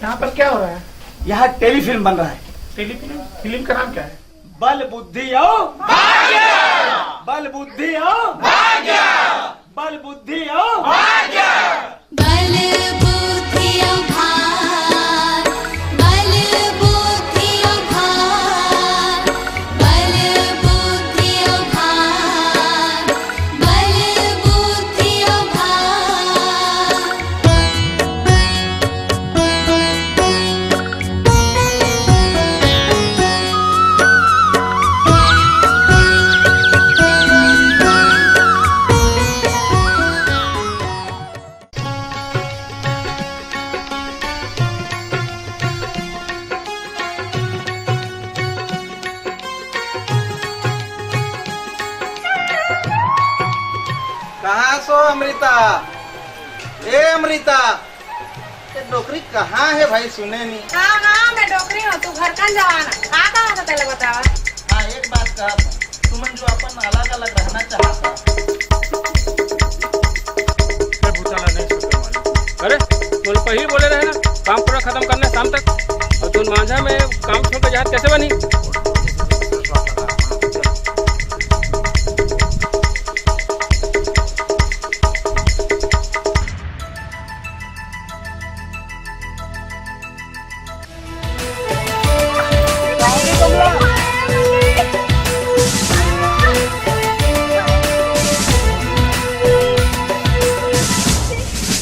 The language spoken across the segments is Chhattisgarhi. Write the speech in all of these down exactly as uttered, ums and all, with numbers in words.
यहाँ पर क्या हो रहा है? यहाँ टेलीफिल्म बन रहा है। टेलीफिल्म? फिल्म का नाम क्या है? बल बुद्धि और बल बुद्धि और बल बुद्धि और बल बुद्धि और भार, बल बुद्धि और भार, बल बुद्धि और भार, बल बुद्धि और भार। कहाँ सो अमृता? ए अमृता, ये डोकरी कहाँ है भाई, सुने नहीं। हाँ, हाँ, मैं डोकरी हूँ, तू घर का जवान है। का कहा था तेरे बतावा? हाँ, एक बात कहा था, तुमन जो अपन अलग-अलग रहना चाहता। ये भूताला नहीं सुनने वाला। अरे, बोल, पहले बोले रहे ना, काम पूरा खत्म करना है शाम तक। और तुम मांझा में काम छोड़ के जहाज कैसे बनी?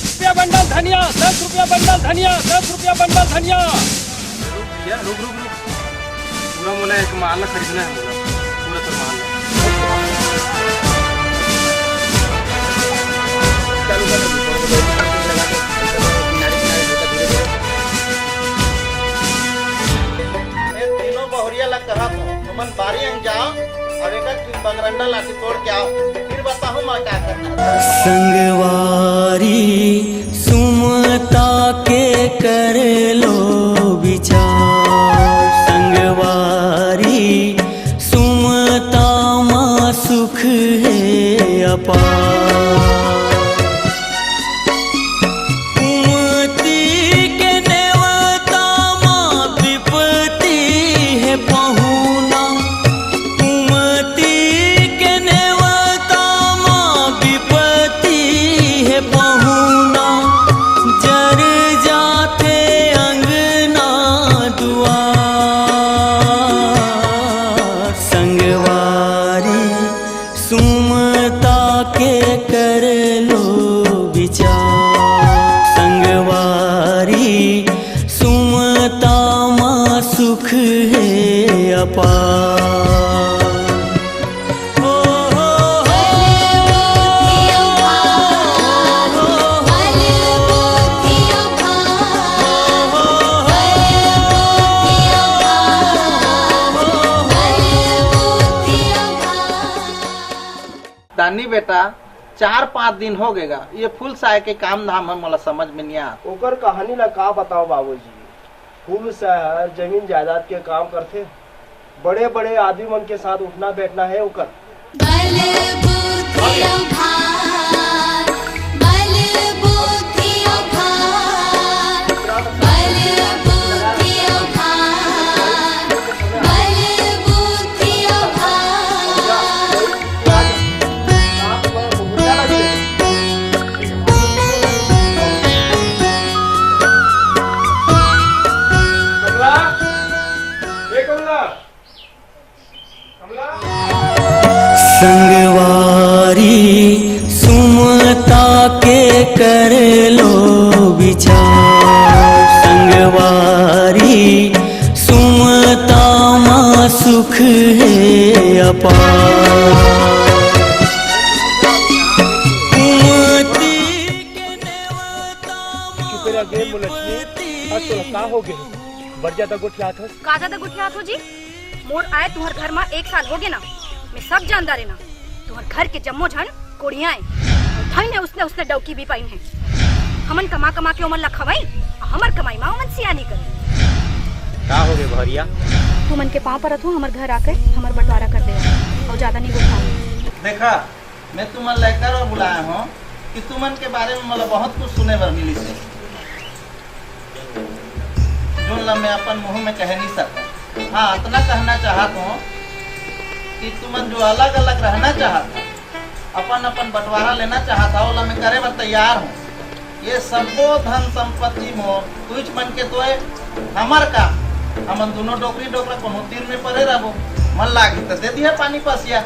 रुपया बंडल धनिया, दस रुपया बंडल धनिया, दस रुपया बंडल धनिया। रुक भैया, रुक, रुक, रुक। पूरा मोला एक माल खरीदना है, मोला पूरा तो माल। मैं तीनों बहुरिया ला कहा था, तुमन बारी अंग जाओ, अब एक बगरंडा लाठी तोड़ के आओ, फिर बताहूँ मैं का करना। संगवारी सुमता के कर लो विचार, संगवारी सुमता मा सुख है अपार। कुमति के नेवता मा विपति है पहुना, कुमति के नेवता मा विपति है पहुना, जर जाथे अंगना दुआर। संगवारी सुमता के कर लो विचार, संगवारी सुमता मा सुख है अपार। दानी बेटा, चार पांच दिन हो गेगा, ये फूल साय के काम धाम ह मोला समझ में नहीं आ। ओकर कहानी ला का बताओ बाबूजी, फूल साय हर जमीन जायदाद के काम करथे, बड़े बड़े आदमी मन के साथ उठना बैठना है ओकर। बल बुद्धि अभार, बल बुद्धि अभार, बल बुद्धि अभार, बल बुद्धि अभार। कमला, ए कमला, संगवारी सुमता के कर लो विचार, संगवारी सुमता मा सुख है अपार। कुमति के नेवता मा चुप रह गे, मोला लक्ष्मी। आज तोला का हो गे? बड़ ज्यादा गोठियात हस। का ज्यादा गोठियात हो जी? मोर आए तुहर घर मा एक साल हो गे ना, मैं सब जान डारे ना। तुहर घर के जम्मो झन कोढ़िया ए। धइन हे उसने, उसने डौकी भी पाइन हे। हमन कमा कमा के ओमन ला खवाई, हमर कमाई मा ओमन सियानी करे। का हो गे भरिया? तुमन के पाँव परत हूँ, हमर घर आके हमर बंटवारा कर दे, और ज्यादा नहीं गोठियाओ। देखा, मैं तुमन ला एकर बर बुलाए हूँ कि तुमन के बारे में मोला बहुत कुछ सुने बर मिलिस हे। जोन ला मैं अपन मुंह में कह नहीं सकता। हाँ, इतना कहना चाहत हूँ कि तुमन जो अलग-अलग रहना चाहत हो, अपन-अपन बंटवारा लेना चाहत हो, ओला मैं करे बर तैयार हूँ। ये सबो धन संपत्ति मोर, तुझ मन के तोय हमर का? हमन दोनों डोकरी डोकरा कोनो तीर में परे रहबो, मन लागही त दे दिया पानी पसिया।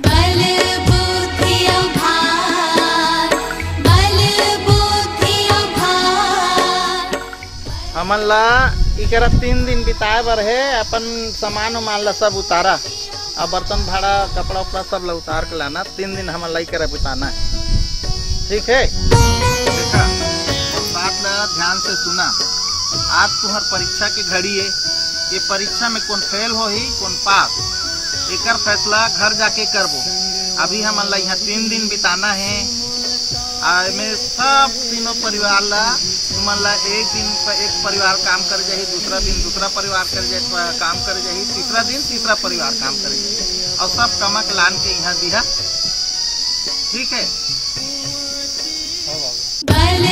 बल बुद्धि अउ भार, बल बुद्धि अउ भार। हमन ला इकरा तीन दिन बिताए बर हे, अपन सामान उमान ला सब उतारा, अब बर्तन भाड़ा, कपड़ा उपड़ा सब ला उतार के लाना। तीन दिन हमन ला इकरा बिताना है, ठीक है? देखा, बात ला ध्यान से सुना। आज तुहर परीक्षा के घड़ी है, ये परीक्षा में कौन फेल होही, कौन पास, एकर फैसला घर जाके करबो। अभी हमन ला यहाँ तीन दिन बिताना है। आ एमे सब तीनों परिवार ला, तुमन ला एक दिन प-, एक परिवार काम कर जाही, दूसरा दिन दूसरा परिवार कर जाही, प-, काम कर जाही, तीसरा दिन तीसरा परिवार काम कर जाही, और सब कमक लान के यहाँ दिहा, ठीक है? बल